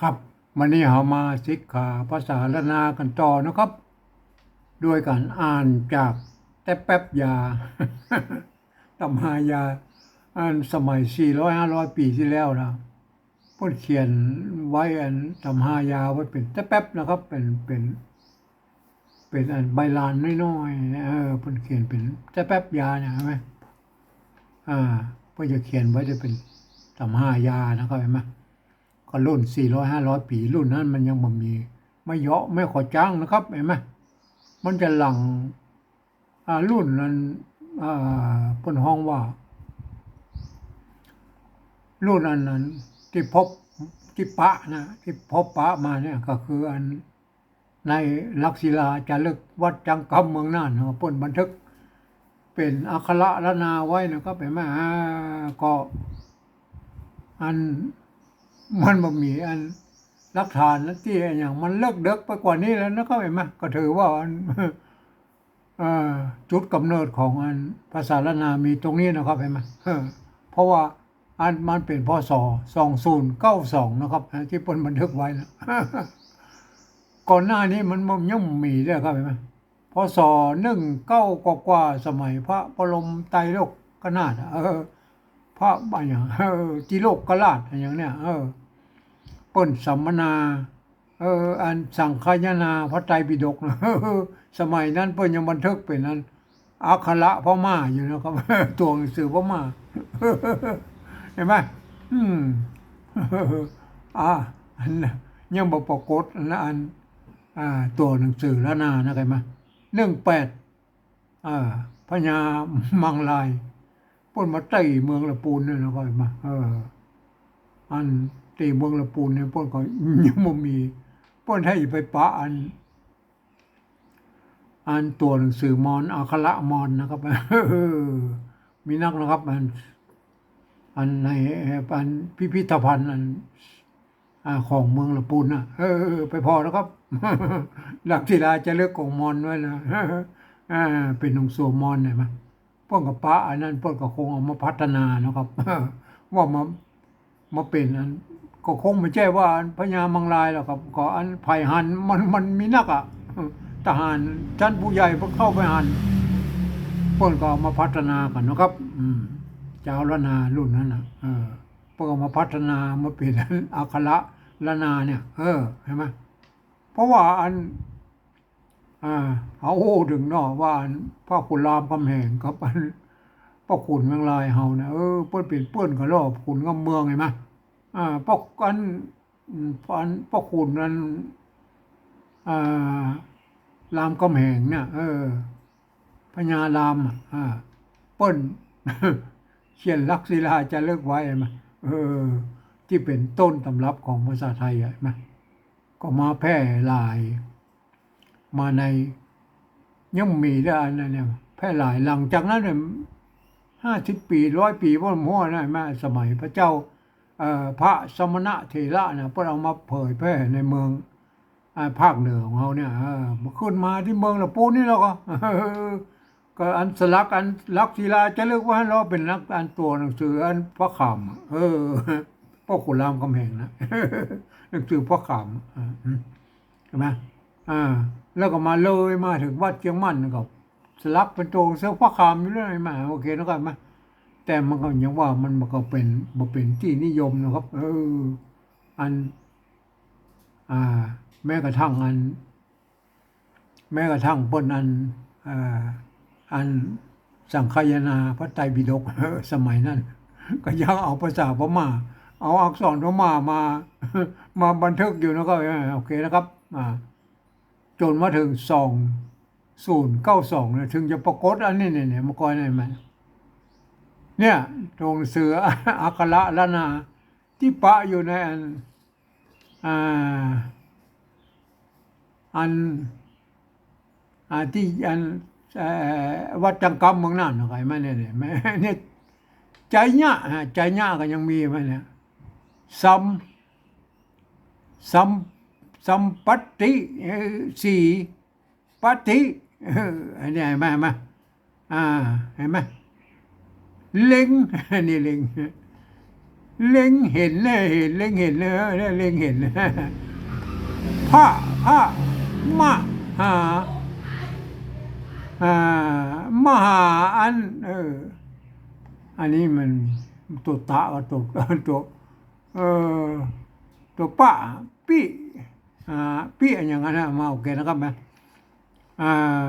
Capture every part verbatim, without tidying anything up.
ครับ วันนี้เฮามาสิกขาภาษาล้านนากั๋นต่อนะครับ โดยก๋านอ่านจากแต๊แป๊บยา ตำฮายา อันสมัยสี่ร้อยห้าร้อยปี๋ตี้แล้วนะ เปิ้นเขียนไว้อันตำฮายาไว้เป๋นแต๊แป๊บนะครับ เป๋น เป๋น เป๋นอันใบลานน้อยๆ นะ เออ เปิ้นเขียนเป๋นแต๊แป๊บยาเนี่ย หันก่อ อ่า เปิ้นจะเขียนไว้จะเป๋นตำฮายานะครับ หันก่อ ก็รุ่นสี่ร้อยห้าร้อยปี๋ รุ่นนั้นมันยังบ่มีไม้เยาะไม้ขอจ๊างนะครับ หันก่อ มันจะหลัง อ่า รุ่นนั้น อ่า เปิ้นฮ้องว่า รุ่นอันนั้นตี้พบ ตี้ปะนะ ตี้พบปะมาเนี่ย ก็คืออันในหลักศิลาจารึกวัดจังกำเมืองน่านเนาะ เปิ้นบันทึกเป๋นอักขระล้านนาไว้นะครับ หันก่อ อ่า ก็ อัน มันบ่มีอันหลักฐานตี้อะหยังมันเลิกเดิ็กไปกว่านี้แล้วนะครับ หันก่อ ก็ถือว่าอัน เอ่อ จุดก๋ำเนิดของอันภาษาล้านนามีตรงนี้นะครับ หันก่อ เออ เพราะว่าอันมันเป๋น พ.ศ. สองศูนย์เก้าสอง นะครับ ตี้เปิ้นบันทึกไว้นะ ก่อนหน้านี้มันบ่ ยังบ่มีเลยครับ หันก่อ พ.ศ. หนึ่งเก้ากว่าๆ สมัยพระบรมไตรโลกนาถอะ เออ พระอะหยัง เออ ติโลกราชอะหยังเนี่ย เออ เปิ้นสัมมนา เออ อันสังคายนาพระไตรปิฎกนะ สมัยนั้นเปิ้นยังบันทึกเป๋นอันอักขระพม่าอยู่นะครับ ตั๋วหนังสือพม่า หันก่อ อืม อ่า อันน่ะ ยังบ่ปรากฏนะ อัน อ่า ตั๋วหนังสือล้านนานะ หันก่อ หนึ่งแปด อ่า พญามังราย เปิ้นมาตี้เมืองละปูนเนี่ยนะ หันก่อ เออ อันตี้เมืองละปูนเนี่ย เปิ้นก็ยังบ่มี เปิ้นไถไปปะอัน อันตั๋วหนังสือมอญ อักขระมอญนะครับ เออ มีนักนะครับ อัน อันใน อันพิพิธภัณฑ์อัน อ่า ของเมืองละปูนน่ะ เออ ไปผ่อนะครับ หลักศิลาจารึกของมอญไว้นะ อ่า เป๋นหนังสือมอญ หันก่อ เปิ้นก็ปะอันนั้น เปิ้นก็คงเอามาพัฒนานะครับ ว่ามา มาเป๋นอัน ก็คงบ่ใจ้ว่าอันพญามังรายหรอกครับ ก็อันใผหัน มัน มันมีนักอะ ทหารชั้นผู้ใหญ่เปิ้นเข้าไปหัน เปิ้นก็เอามาพัฒนากั๋นนะครับ อืม จาวล้านนารุ่นนั้นน่ะ เออ เปิ้นก็มาพัฒนามาเป๋นอักขระล้านนาเนี่ย เออ หันก่อ เพราะว่าอัน อ่า เฮาอู้เถิงเนาะ ว่าอันพ่อขุนรามคำแหงกับอันพ่อขุนเมืองลายเฮาเนี่ย เออ เปิ้นเป๋นเปื้อนกั๋นลอขุนกับเมือง หันก่อ อ่า พ่อ อัน อืม อันพ่อขุนนั้น อ่า รามคำแหงเนี่ย เออ พญารามอะ อ่า เปิ้น เขียนหลักศิลาจารึกไว้ หันก่อ เออ ตี้เป๋นต้นตำรับของภาษาไทยอะ หันก่อ ก็มาแพร่หลาย มาใน ยังมีได้อันนั้นเนี่ย แพร่หลาย หลังจากนั้นเนี่ย ห้าสิบปี๋ ร้อยปี๋ บ่ฮู้นะ มาสมัยพระเจ้า เอ่อ พระสมณเถระเนี่ย เปิ้นเอามาเผยแพร่ในเมือง อ่า ภาคเหนือของเฮาเนี่ย เออ มันขึ้นมาตี้เมืองละปูนนี่แล้วก็ ก็อันสลัก อันหลักศิลาจารึกไว้หั้นเนาะ เป๋นหลัก อันตั๋วหนังสืออันพระขามอะ เออ พ่อขุนรามคำแหงนะ หนังสือพระขามอะ อ่า อืม หันก่อ อ่า แล้วก็มาเลยมาเถิงวัดเจียงมั่นก็สลักเป๋นตั๋วหนังสือพระขามอยู่เลย หันก่อ โอเคนะครับ หันก่อ แต่มันก็ยังว่ามัน มันก็เป๋น บ่เป๋นตี้นิยมนะครับ เออ อัน อ่า แม้กระทั่งอัน แม้กระทั่งเปิ้นอัน อ่า อันสังคายนาพระไตรปิฎก สมัยนั้น ก็ยังเอาภาษาพม่า เอาอักษรพม่ามา มาบันทึกอยู่นะครับ เออ โอเคนะครับ อ่า จ๋นมาเถิง สองศูนย์เก้าสอง เนี่ย เถิงจะปรากฏอันนี้ เนี่ย เนี่ย เมื่อก่อนเนี่ย มัน เนี่ย ตั๋วหนังสือ อักขระล้านนา ตี้ปะอยู่ในอัน อ่า อัน อ่า ตี้อัน เอ่อ วัดจังกำเมืองน่านเนาะ หันก่อ เนี่ย เนี่ย เนี่ย ไชยะ อ่า ไชยะก็ยังมี หันก่อ เนี่ย สัม สัม สัมปัตติ เอ่อ สี ปัตติ เออ อันนี้หันก่อ หันก่อ อ่า หันก่อ เล็ง นี่เล็ง เล็งเห็นเลย เห็น เล็งเห็นเลย เออ เนี่ย เล็งเห็น พระ พระ มะ หา อ่า มหา อัน เออ อันนี้มันตั๋วตะกับตั๋ว ตั๋ว เออ ตั๋วปะ ปิ อ่า ปิ อย่างนั้นนะ มา โอเคนะครับนะ อ่า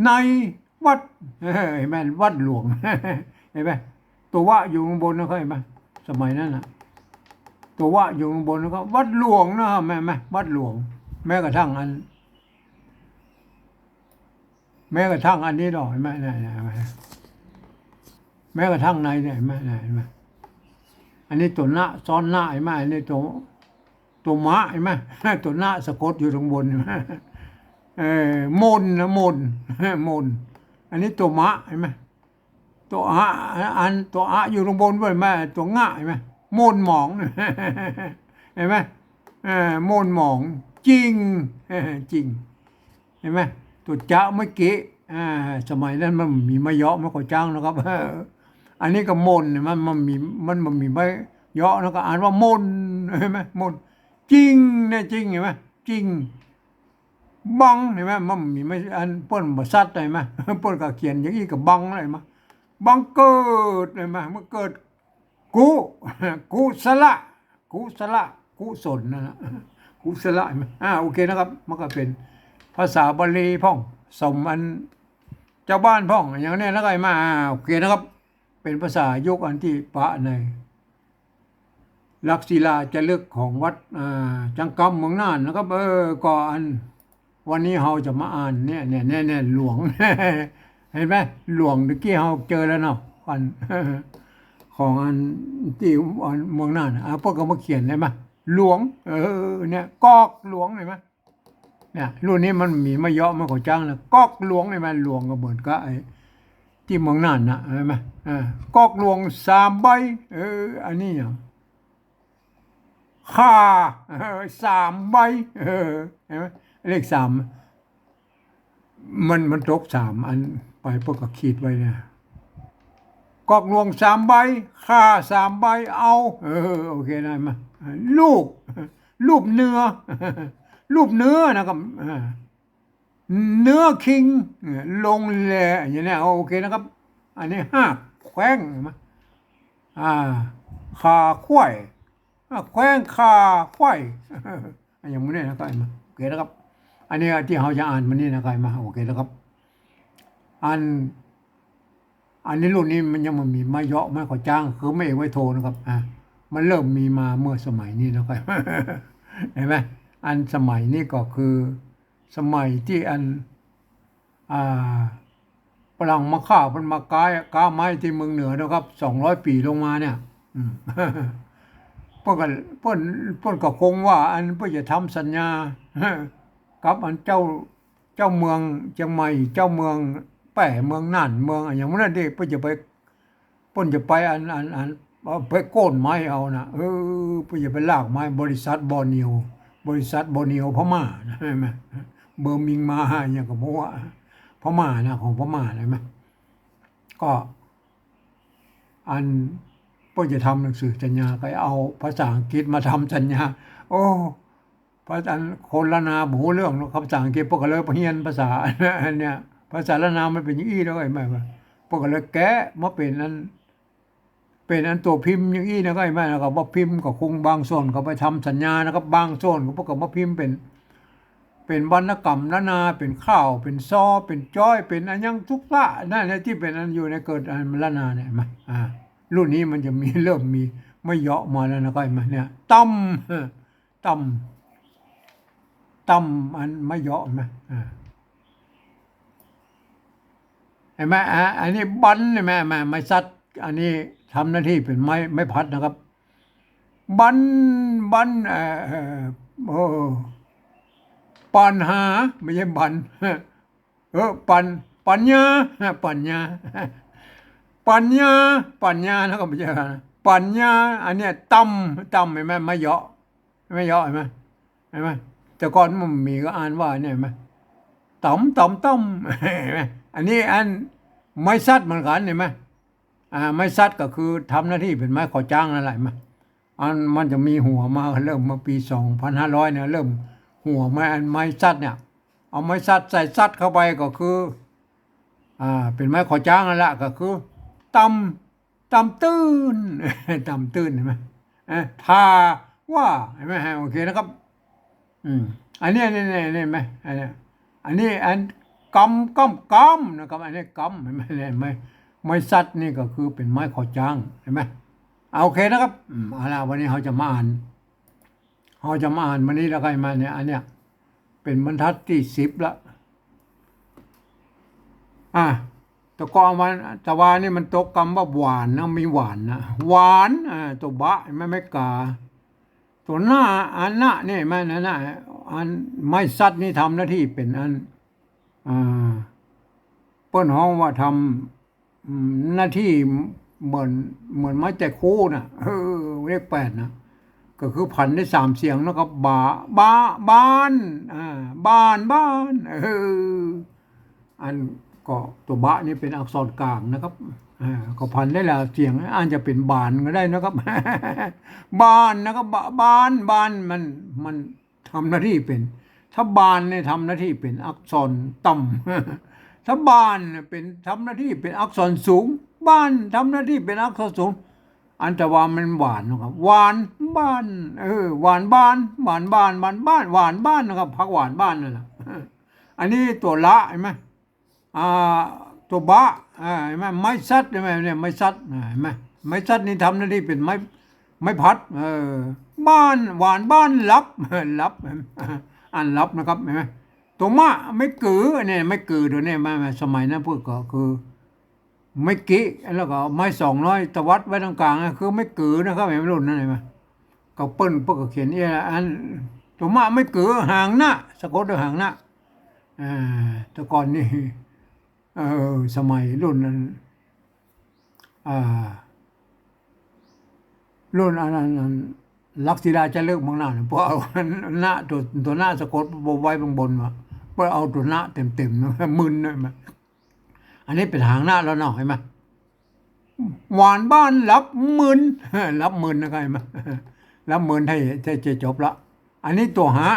ในวัด เห็นไหม วัดหลวง เห็นไหม ตั๋ววะอยู่ข้างบนนะครับ เห็นไหม สมัยนั้นนะ ตั๋ววะอยู่ข้างบน แล้วก็วัดหลวงนะครับ เห็นไหม วัดหลวง แม้กระทั่งอัน แม้กระทั่งอันนี้เนาะ เห็นไหม เนี่ย เนี่ย เห็นไหม แม้กระทั่งในเนี่ย เห็นไหม เนี่ย เห็นไหม อันนี้ตั๋วนะ ซ้อนนะ เห็นไหม อันนี้ตั๋ว ตั๋วมะ เห็นไหม ตั๋วนะสะกดอยู่ข้างบน เห็นไหม เออ มนนะ มน มน อันนี้ตั๋วมะ เห็นไหม ตั๋วอะ อัน ตั๋วอะอยู่ข้างบน เห็นไหม ตั๋วงะ เห็นไหม มนหมอง เห็นไหม เออ มนหมอง จริง เออ จริง เห็นไหม ตั๋วจะเมื่อกี้ อ่า สมัยนั้นมันมีไม้เยาะ ไม้ขอจ้างนะครับ เออ อันนี้ก็มน เห็นไหม มันมี มัน มันมีไม้เยาะ แล้วก็อ่านว่ามน เห็นไหม มน จริงเนี่ย จริง เห็นไหม จริง บัง เห็นไหม มันมีไม้ อันเปิ้นบ่ซัด เห็นไหม เปิ้นก็เขียนอย่างอี้ก็บัง เห็นไหม บังเกิด เห็นไหม มันเกิด กุ กุศละ กุศละ กุศลนั่นนะ กุศละ เห็นไหม อ่า โอเคนะครับ มันก็เป๋นภาษาบาลีพ่อง สมอันจาวบ้านพ่อง อย่างเนี้ย แล้วก็มา อ่า โอเคนะครับ เป๋นภาษายุคอันตี้ปะในหลักศิลาจารึกของวัด อ่า จังกำเมืองน่านนะครับ เออ ก็อัน วันนี้เฮาจะมาอ่านเนี่ย เนี่ย เนี่ย เนี่ย หลวง เห็นไหม หลวงตะกี้เฮาเจอแล้วเนาะ อัน ของอันตี้อันเมืองน่านน่ะ อ่ะ เปิ้นก็มาเขียน เห็นไหม หลวง เออ เนี่ย กอกหลวง เห็นไหม เนี่ย รุ่นนี้มันมีไม้เยาะ ไม้ขอจ้างนะ กอกหลวง เห็นไหม หลวงก็เหมือนกับไอ้ตี้เมืองน่านน่ะ เห็นไหม อ่า กอกหลวงสามใบ เออ อันนี้หยัง ข่า เออ สามใบ เออ เห็นไหม เลขสาม มัน มันตกสามอันไป เปิ้นก็ขีดไว้เนี่ย กอกหลวงสามใบ ข่าสามใบ เอา เออ โอเคนะ มา ลูบ ลูบเนื้อ ลูบเนื้อนะครับ อ่า เนื้อคิง ลงแล อย่างเนี้ย โอเคนะครับ อันนี้หากแข้ง เห็นไหม อ่า ข่าไขว้ อ่า แข้งข่าไขว้ อ่ะ อย่างนี้นะครับ มา โอเคนะครับ อันนี้ตี้เฮาจะอ่านมานี่นะครับ มา โอเคนะครับ อัน อันนี้รุ่นนี้มันยังบ่มีไม้เยาะ ไม้ขอจ้าง คือไม้เอกไม้โทนะครับ อ่ะ มันเริ่มมีมาเมื่อสมัยนี้นะครับ เห็นไหม อันสมัยนี้ก็คือ สมัยตี้อัน อ่า ฝรั่งมาค้า เปิ้นมาก๊า ก๊าไม้ตี้เมืองเหนือนะครับ สองร้อยปี๋ลงมาเนี่ย อืม เปิ้นก็ เปิ้น เปิ้นก็คงว่าอันเปิ้นจะทำสัญญา กับอันเจ้า เจ้าเมืองเจียงใหม่ เจ้าเมืองแป้ เมืองน่าน เมืองอะหยังหมู่นั้นเด้ เปิ้นจะไป เปิ้นจะไปอัน อัน อัน เอาไปโค่นไม้เอานะ เออ เปิ้นจะไปลากไม้ บริษัทบอร์เนียว บริษัทบอร์เนียวพม่านะ เห็นไหม เบอร์มิงมาหาหยังก็บ่ฮู้อะ พม่านะ ของพม่านะ เห็นไหม ก็ อันเปิ้นจะทำหนังสือสัญญา ก็เอาภาษาอังกฤษมาทำสัญญา โอ้ ภาษา คนล้านนาบ่ฮู้เรื่องเนาะ ภาษาอังกฤษ เปิ้นก็เลยไปเฮียนภาษา อันเนี้ย ภาษาล้านนามันเป๋นอย่างอี้แล้ว เห็นไหม เปิ้นก็เลยแกะมาเป๋นอัน เป๋นอันตั๋วพิมพ์อย่างอี้นะ ก็เห็นไหม แล้วก็มาพิมพ์ ก็คงบางส่วนก็ไปทำสัญญานะครับ บางส่วนก็เปิ้นก็มาพิมพ์เป๋น เป๋นวรรณกรรมล้านนา เป๋นข่าว เป๋นซอ เป๋นจ้อย เป๋นอะหยังตุ๊กตา นั่นแหละตี้เป๋นอันอยู่ในเกิดอันล้านนาเนี่ย เห็นไหม อ่า รุ่นนี้มันจะมี เริ่มมีไม้เยาะมาแล้วนะ ก็เห็นไหมเนี่ย ตำ ตำ ตำอันไม้เยาะ เห็นไหม อ่า เห็นไหม อ่า อันนี้บัน เห็นไหม ไม้ ไม้สัตว์ อันนี้ทำหน้าตี้เป๋นไม้ ไม้พัดนะครับ บัน บัน เอ่อ เอ่อ โอ้ ปัญหา ไม่ใช่บัน เออ ปัญ ปัญญา ปัญญา ปัญญา ปัญญา แล้วก็ไม่ใช่นะ ปัญญา อันเนี้ย ตำ ตำ เห็นไหม ไม้เยาะ ไม้เยาะ เห็นไหม เห็นไหม แต่ก่อนมันมีก็อ่านว่าเนี่ย เห็นไหม ตำ ตำ ตำ เห็นไหม อันนี้อันไม้สัตว์เหมือนกั๋น เห็นไหม อ่า ไม้สัดก็คือทำหน้าตี้เป๋นไม้ขอจ๊างนั่นแหละ อันมันจะมีหัวมา เริ่มเมื่อปี๋สองพันห้าร้อยเนี่ย เริ่มหัวไม้ อันไม้สัดเนี่ย เอาไม้สัดใส่สัดเข้าไปก็คือ อ่า เป๋นไม้ขอจ๊างนั่นแหละ ก็คือ ต่ำ ต่ำตื้น ต่ำตื้น หันก่อ เอ่อ ถ้าว่า หันก่อ โอเคนะครับ อืม อันนี้ นี่ นี่ นี่หันก่อ อันนี้ อันนี้ อัน กำ กำ กำนะครับ อันนี้กำ หันก่อ ไม้ ไม้สัดนี่ก็คือเป๋นไม้ขอจ๊าง หันก่อ อ่า โอเคนะครับ อืม เอาละ วันนี้เฮาจะมาอ่าน เฮาจะมาอ่านวันนี้แล้วก็มาเนี่ย อันเนี้ย เป๋นบรรทัดตี้สิบละ อ่ะ ตะกอมา ตะวานี่มันตกกำว่าหว่านนะ มีหว่านนะ หว่าน อ่า ตั๋วบะ หันก่อ ไม้กา ตั๋วหน้า อันนะ นี่ หันก่อ อันนะ อันไม้สัดนี่ทำหน้าตี้เป๋นอัน อ่า เปิ้นฮ้องว่าทำ อืม หน้าตี้เหมือน เหมือนไม้แตะคู้น่ะ เออ เลขแปดนะ ก็คือผันได้สามเสียงนะครับ บา บา บ้าน อ่า บ้าน บ้าน เออ อันก็ตั๋วบะนี่เป๋นอักษรกลางนะครับ อ่า ก็ผันได้หลายเสียง อาจจะเป๋นบานก็ได้นะครับ บ้านนะครับ บะ บ้าน บ้าน มัน มัน ทำหน้าตี้เป๋น ถ้าบานเนี่ยทำหน้าตี้เป๋นอักษรต่ำ ถ้าบ้านเนี่ยเป๋น ทำหน้าตี้เป๋นอักษรสูง บ้านทำหน้าตี้เป๋นอักษรสูง อันตะวามันหว่านนะครับ หว่านบ้าน เออ หว่านบ้าน หว่านบ้าน หว่านบ้าน หว่านบ้านนะครับ ผักหว่านบ้านนั่นแหละ อันนี้ตั๋วละ หันก่อ อ่า ตั๋วบะ อ่า หันก่อ ไม้สัด หันก่อ เนี่ย ไม้สัด อ่า หันก่อ ไม้สัดนี่ทำหน้าตี้เป๋นไม้ ไม้พัด เออ บ้าน หว่านบ้าน หลับ หลับ อ่านหลับนะครับ หันก่อ ตั๋วมะ ไม้กือ เนี่ย ไม้กือตั๋วเนี่ย มา มาสมัยนั้นพวกก็คือ ไม้กิ แล้วก็ไม้สองน้อย ตวัดไว้ตรงกลาง คือไม้กือนะครับ หันก่อ รุ่นนั้น หันก่อ ก็เปิ้น เปิ้นก็เขียนเนี่ย อัน ตั๋วมะ ไม้กือ หางนะ สะกดด้วยหางนะ อ่า แต่ก่อนนี่ เออ สมัยรุ่นนั้น อ่า รุ่นอันนั้น อัน ลักษิลาจารึกเมืองน่าน พอเอานะ ตั๋ว ตั๋วนะสะกดบ่ไว้เบื้องบนวะ พอเอาตั๋วนะเต็มๆ นะ มึนนะ อันนี้เป๋นหางนะแล้วเนาะ หันก่อ หว่านบ้านหลับมึน หลับมึนนะครับ หันก่อ หลับมึน ใช่ ใช่ จะจบละ อันนี้ตั๋วหะ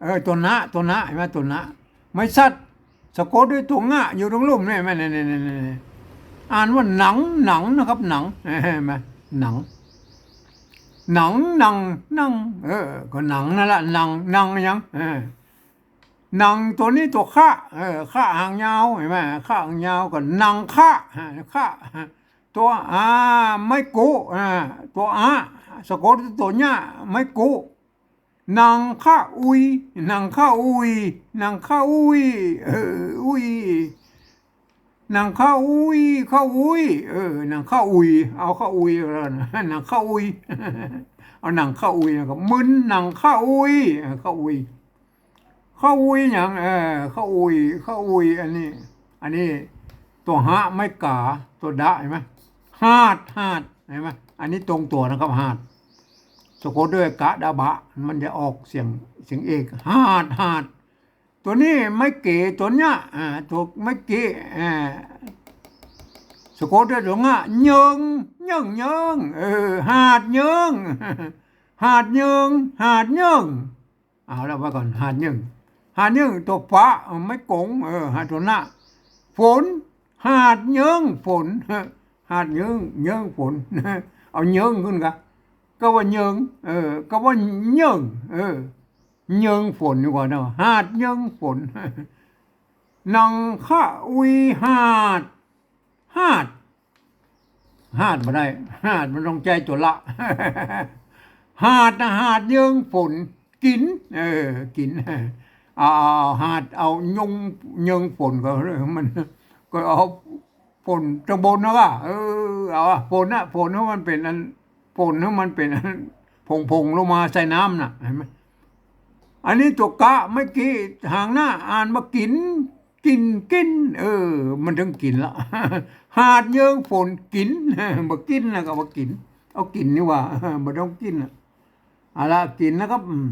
เออ ตั๋วนะ ตั๋วนะ หันก่อ ตั๋วนะ ไม้สัด สะกดด้วยตั๋วงะ อยู่ตรงลุ่มเนี่ย หันก่อ เนี่ย เนี่ย เนี่ย เนี่ย อ่านว่าหนัง หนังนะครับ หนัง หันก่อ หนัง หนัง หนัง หนัง เออ ก็หนังนั่นแหละ หนัง หนังหยัง เออ หนังตั๋วนี้ตั๋วคะ เออ คะหางยาว หันก่อ คะหางยาว ก็หนังคะ ฮะ คะ ตั๋ว อ่า ไม้กุ อ่า ตั๋วอะ สะกดตั๋วเยียะ ไม้กุ หนังคะอุย หนังคะอุย หนังคะอุย เออ อุย หนังคะอุย คะอุย เออ หนังคะอุย เอาคะอุยแล้วนะ หนังคะอุย เอาหนังคะอุยนะครับ มึนหนังคะอุย เออ คะอุย คะอุยหยัง เออ คะอุย คะอุย อันนี้ อันนี้ตั๋วหะไม้ก๋า ตั๋วดะ หันก่อ หาด หาด หันก่อ อันนี้ตรงตั๋วนะครับ หาด สะกดด้วยกะดะบะ มันจะออกเสียง เสียงเอก หาด หาด ตั๋วนี้ไม้เก๋ ตั๋วเยียะ อ่า ตั๋วไม้เก๋ อ่า สะกดด้วยตั๋วงะ เยิง เยิง เยิง เออ หาดเยิง หาดเยิง หาดเยิง เอาละ ไว้ก่อน หาดเยิง หาดเยิง ตั๋วฟะ เออ ไม้ก๋ง เออ หาด ตั๋วนะ ฝน หาดเยิงฝน หาดเยิง เยิงฝน เอาเยิงขึ้นกะ ก็ว่าเยิง เออ ก็ว่าเยิง เออ เยิงฝนดีกว่าเนาะ หาดเยิงฝน หนังคะอุยหาด หาด หาดบ่ได้ หาดมันต้องใจ๊ตั๋วละ หาดนะ หาดเยิงฝน กิ๋น เออ กิ๋น เอา เอา เอาหาด เอายง เยิงฝนก็ มัน ก็เอาฝนตางบนนะว่า เออ เอาอะ ฝนนะ ฝนหื้อมันเป๋นอัน ฝนหื้อมันเป๋นอัน ผงๆ ลงมาใส่น้ำน่ะ หันก่อ อันนี้ตั๋วกะ ไม้กิ หางนะ อ่านว่ากิ๋น กิ๋น กิ๋น เออ มันต้องกิ๋นละ หาดเยิงฝน กิ๋น บ่กิ๋นนะ ก็ว่ากิ๋น เอากิ๋นนี่ว่า บ่ต้องกิ๋นน่ะ เอาละ กิ๋นนะครับ อืม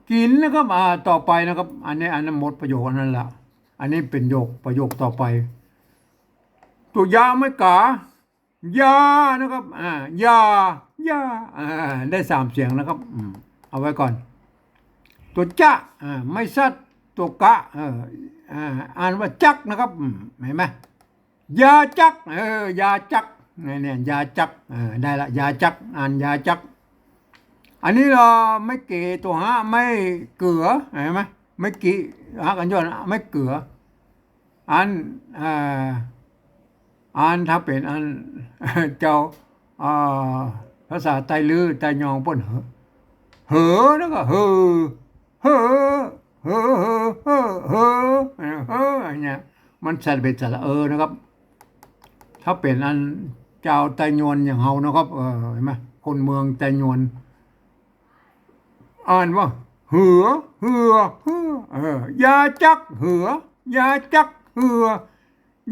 กิ๋นนะครับ อ่า ต่อไปนะครับ อันนี้ อันนั้นหมดประโยคอันนั้นละ อันนี้เป๋นโยค ประโยคต่อไป ตัวยะไม้ก๋า ยา นะครับ อ่า ยา ยา อ่า ได้สามเสียงนะครับ อืม เอาไว้ก่อน ตัวจะ อ่า ไม้สัตว์ ตัวกะ เออ อ่า อ่านว่าจักนะครับ อืม เห็นไหม ยาจัก เออ ยาจัก เนี่ย เนี่ย ยาจัก เออ ได้ละ ยาจัก อ่านยาจัก อันนี้ลอไม้เก๋ ตัวฮะ ไม้เก๋อ เห็นไหม ไม้เก๋อ ฮะ กั๋นย้อน ไม้เก๋อ อัน เอ่อ อันถ้าเป๋นอัน เจ้า เอ่อ ภาษาไตลื้อไตยองเปิ้น เหอ เหอ แล้วก็ เหอ เหอ เหอ เหอ เหอ เหอ เหอ อย่างเงี้ย มันสระเบ็ดสระเออนะครับ ถ้าเป๋นอันจาวไตยวนอย่างเฮานะครับ เออ เห็นไหม คนเมืองไตยวน อ่านว่า เหือ เหือ เหือ เออ ยาจักเหือ ยาจักเหือ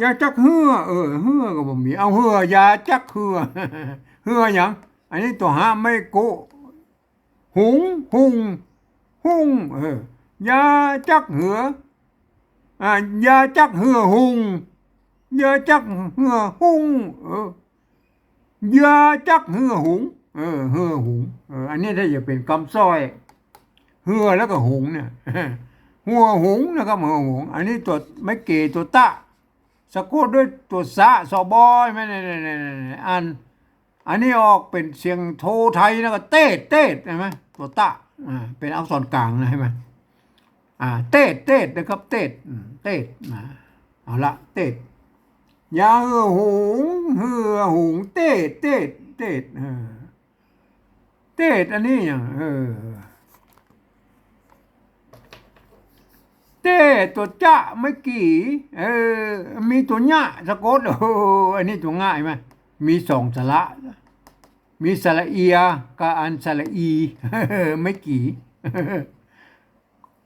ยาจักเหือ เออ เหือก็บ่มี เอาเหือ ยาจักเหือ เหือหยัง อันนี้ตัวฮะ ไม้โกะ หุง หุง หุง เออ ยาจักเหือ อ่า ยาจักเหือหุง ยาจักเหือหุง เออ ยาจักเหือหุง เออ เหือหุง เออ อันนี้ถ้าจะเป๋นกำสร้อย เหือแล้วก็หุงเนี่ย หัวหุงนะครับ หัวหุง อันนี้ตัวไม้เก๋ ตัวตะ สะกดด้วยตัวสะ สะบอย แม่น เนี่ย เนี่ย เนี่ย เนี่ย อัน อันนี้ออกเป๋นเสียงโทไทยนะ ก็เตด เตด เห็นไหม ตัวตะ อ่า เป๋นอักษรกลางนะ เห็นไหม อ่า เตด เตด นะครับ เตด อืม เตด นะ เอาละ เตด ยาเหือหุง เหือหุง เตด เตด เตด เออ เตด อันนี้อย่าง เออ เตด ตัวจะ ไม้กี่ เออ มีตัวยะ สะกด โอ้ อันนี้ตัวง่ายไหม มีสองสระ มีสระเอีย กับอันสระอี ไม้กี่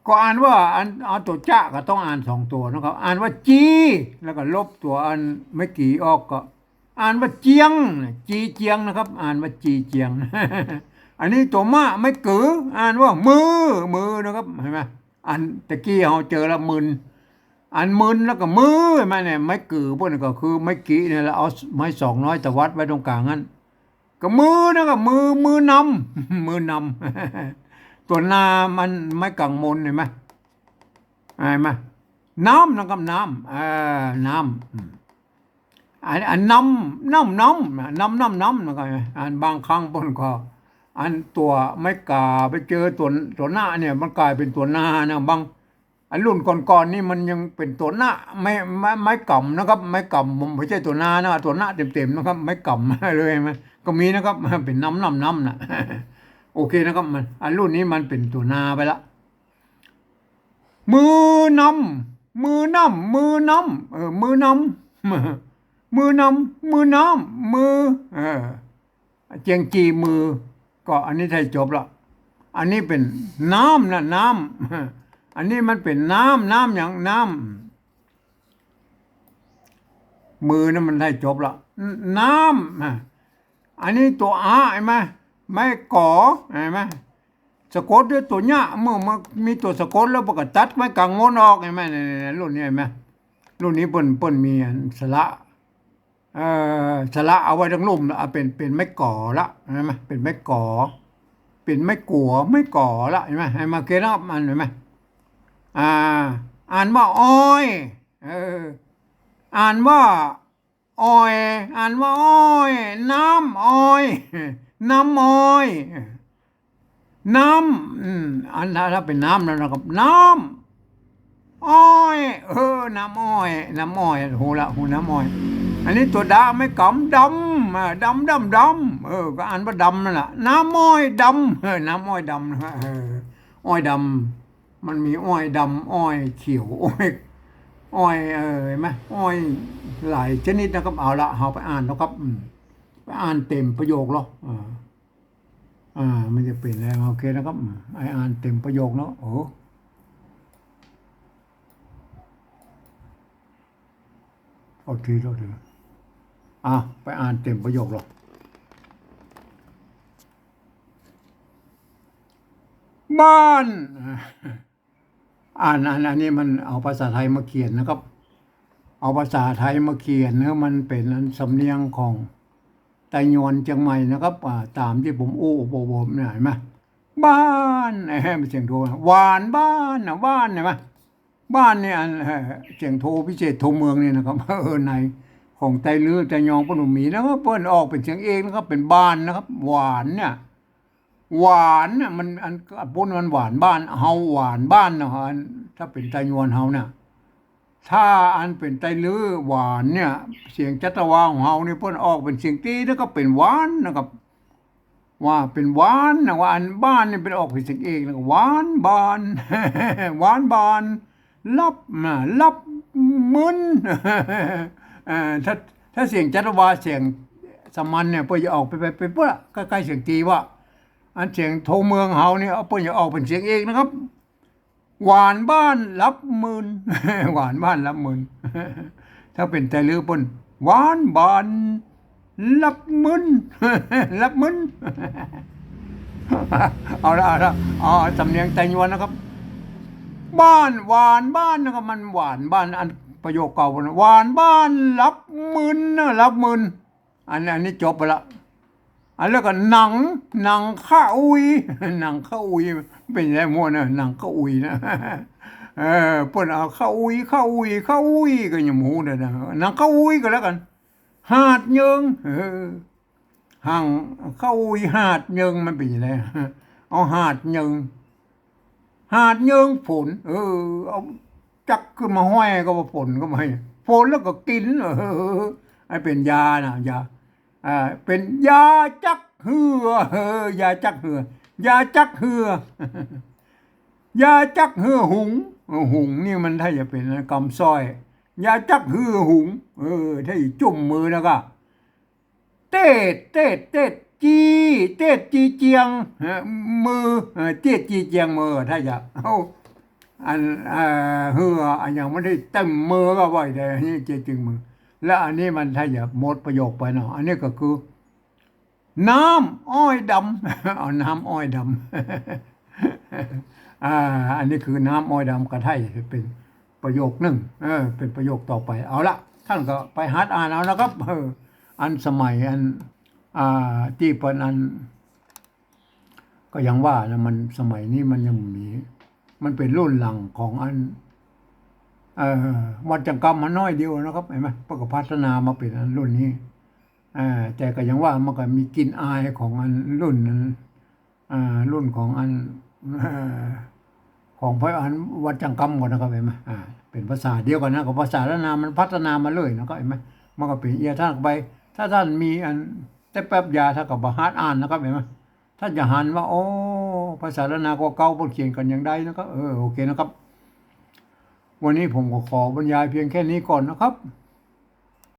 ก็อ่านว่าอัน เอาตัวจะก็ต้องอ่านสองตัวนะครับ อ่านว่าจี แล้วก็ลบตัวอันไม้กี่ออกก็ อ่านว่าเจียง จีเจียงนะครับ อ่านว่าจีเจียง อันนี้ตัวมะ ไม้กือ อ่านว่ามือ มือนะครับ เห็นไหม อันตะกี้เฮาเจอละมึน อันมึนแล้วก็มือ เห็นไหมเนี่ย ไม้กือเปิ้นก็คือไม้กี่เนี่ยแหละ เอาไม้สองน้อยตวัดไว้ตรงกลางนั้น ก็มือนะครับ มือ มือนำ มือนำ ตัวนามันไม้กังมน เห็นไหม เห็นไหม น้ำนะครับ น้ำ เออ น้ำ อืม อัน อันน้ำ น้ำ น้ำ น้ำ น้ำ น้ำ นะครับ อันบางครั้งเปิ้นก็ อันตัวไม้ก๋าไปเจอตัว ตัวนะเนี่ย มันก๋ายเป๋นตัวนานะ บาง อันรุ่นก่อนๆ นี่มันยังเป๋นตัวนะ ไม้ ไม้ ไม้ก๋ำนะครับ ไม้ก๋ำ มันบ่ใจ้ตัวนานะ ตัวนะเต็มๆ นะครับ ไม้ก๋ำเลย มันก็มีนะครับ เป๋นน้ำ น้ำ น้ำ นะ โอเคนะครับ มัน อันรุ่นนี้มันเป๋นตัวนาไปละ มือนำ มือนำ มือนำ เออ มือนำ มือนำ มือนำ มือ เออ เจียงจีมือ ก็อันนี้ใช้จบละ อันนี้เป๋นน้ำนะ น้ำ อันนี้มันเป๋นน้ำ น้ำหยัง น้ำ มือนั้นมันใช้จบละ น้ำ อ่ะ อันนี้ตัวอะ เห็นไหม ไม้ก๋อ เห็นไหม สะกดด้วยตัวยะ เมื่อมันมีตัวสะกดแล้วมันก็ตัดไม้กังมนออก เห็นไหม เนี่ย เนี่ย รุ่นนี้ เห็นไหม รุ่นนี้เปิ้น เปิ้นมีอันสระ เอ่อ สระเอาไว้ตังลุ่ม เอาเป๋น เป๋นไม้ก๋อละ เห็นไหม เป๋นไม้ก๋อ เป๋นไม้กั๋ว ไม้ก๋อละ เห็นไหม ให้มาเขียนเอามัน เห็นไหม อ่า อ่านว่าอ้อย เออ อ่านว่า อ้อย อ่านว่าอ้อย น้ำอ้อย น้ำอ้อย น้ำ อืม อันถ้า ถ้าเป๋นน้ำแล้วนะครับ น้ำอ้อย เออ น้ำอ้อย น้ำอ้อย ฮู้ละ ฮู้น้ำอ้อย อันนี้ตัวดา ไม้ก๋ำ ดำ อ่า ดำ ดำ ดำ เออ ก็อ่านว่าดำนั่นแหละ น้ำอ้อยดำ เออ น้ำอ้อยดำนะฮะ เออ อ้อยดำ มันมีอ้อยดำ อ้อยเขียว อ้อย อ้อย เออ เห็นไหม อ้อยหลายชนิดนะครับ เอาละ เฮาไปอ่านนะครับ อืม ไปอ่านเต็มประโยคเหรอ อ่า อ่า มันจะเป๋นอะไร โอเคนะครับ อืม ไอ้อ่านเต็มประโยคเนาะ โอ้ โทษที โทษที อ่ะ ไปอ่านเต็มประโยคเหรอ บ้าน อ่าน อัน อันนี้มันเอาภาษาไทยมาเขียนนะครับ เอาภาษาไทยมาเขียนให้มันเป๋นอันสำเนียงของไตยวนเจียงใหม่นะครับ อ่า ต๋ามตี้ผมอู้อบๆเนี่ย หันก่อ บ้าน เอ้ย มันเสียงโท หวานบ้านนะ บ้าน หันก่อ บ้านนี่อัน เอ่อ เสียงโทพิเศษโทเมืองนี่นะครับ เออ ในของไตลื้อไตยองเปิ้นบ่มีนะครับ เปิ้นออกเป๋นเสียงเอกนะครับ เป๋นบ้านนะครับ หวานเนี่ย หวานเนี่ยมันอันปุ้นมันหวานบ้าน เฮาหวานบ้านเนาะ อันถ้าเป๋นไตยวนเฮาเนี่ย ถ้าอันเป๋นไตลื้อหวานเนี่ย เสียงจัตวาของเฮานี่เปิ้นออกเป๋นเสียงตี้แล้วก็เป๋นหวานนะครับ ว่าเป๋นหวานนะ ว่าอันบ้านนี่เป๋นออกเป๋นเสียงเอกนะ หวานบ้าน หวานบ้าน ลับนะ ลับมึน เอ่อ ถ้า ถ้าเสียงจัตวาเสียงสามัญเนี่ย เปิ้นจะออกไป ไป ไปเปื้อใก้ๆเสียงตี้ว่า อันเสียงโทเมืองเฮานี่ เปิ้นจะออกเป๋นเสียงเอกนะครับ หวานบ้านลับมึน หวานบ้านลับมึน ถ้าเป๋นไตลื้อเปิ้น หวานบ้านลับมึน ลับมึน เอาละ เอาละ เอาสำเนียงไตยวนนะครับ บ้าน หวานบ้านนะครับ มันหวานบ้าน อันประโยคเก่านะ หวานบ้านลับมึนนะ ลับมึน อัน อันนี้จบไปละ อันแล้วก็หนัง หนังข้าอุย หนังข้าอุย เป๋นไงมั่วนะ หนังข้าอุยนะ เออ เปิ้นเอาข้าอุย ข้าอุย ข้าอุย ก็ยังบ่ฮู้เลยนะ หนังข้าอุยก็แล้วกั๋น หาดเยิง เออ หนังข้าอุยหาดเยิงมันเป๋นไง เอาหาดเยิง หาดเยิงฝน เออ เอาจั๊กขึ้นมาห้อยก็ว่าฝนก็บ่า ฝนแล้วก็กิ๋น เออ อันเป๋นยานะ ยา อ่า เป๋นยาจั๊กเหื่อ เออ ยาจั๊กเหื่อ ยาจั๊กเหื่อ ยาจั๊กเหื่อหุง เออ หุงนี่มันถ้าจะเป๋นกำสร้อย ยาจั๊กเหื่อหุง เออ ถ้าจะจุ่มมือแล้วก็ เต๊ด เต๊ด เต๊ด จี้ เต๊ด จี้เจียง เออ มือ เออ เต๊ด จี้เจียงมือ ถ้าจะ เอา อัน เอ่อ เหื่อ อันอย่างมันได้เต็มมือก็ว่าได้ อันนี้เต๊ด จี้เจียงมือ แล้วอันนี้มันถ้าจะหมดประโยคไปเนาะ อันนี้ก็คือ น้ำอ้อยดำ เอาน้ำอ้อยดำ อ่า อันนี้คือน้ำอ้อยดำก็ถ้าจะเป๋นประโยคนึ่ง เออ เป๋นประโยคต่อไป เอาละ ต้านก็ไปหัดอ่านเอานะครับ เออ อันสมัยอัน อ่า ตี้เปิ้นอัน ก็ยังว่านะ มันสมัยนี้มันยังมี มันเป๋นรุ่นหลังของอัน เอ่อ วัดจั่งกำมาน้อยเดียวนะครับ หันก่อ เปิ้นก็พัฒนามาเป๋นอันรุ่นนี้ อ่า แต่ก็ยังว่ามันก็มีกลิ่นอายของอันรุ่นนั้น อ่า รุ่นของอัน เอ่อ ของพระอันวัดจั่งกำก่อนนะครับ หันก่อ อ่า เป๋นภาษาเดียวกั๋นนะ กับภาษาล้านนามันพัฒนามาเลยนะครับ หันก่อ มันก็เป๋นเอี้ย ต้านไป ถ้าต้านมีอันแต๊แป๊บยา ต้านก็มาหัดอ่านนะครับ หันก่อ ต้านจะหันว่า โอ้ ภาษาล้านนาก็เก่า เปิ้นเขียนกั๋นอย่างใดนะครับ เออ โอเคนะครับ วันนี้ผมก็ขอบรรยายเพียงแค่นี้ก่อนนะครับ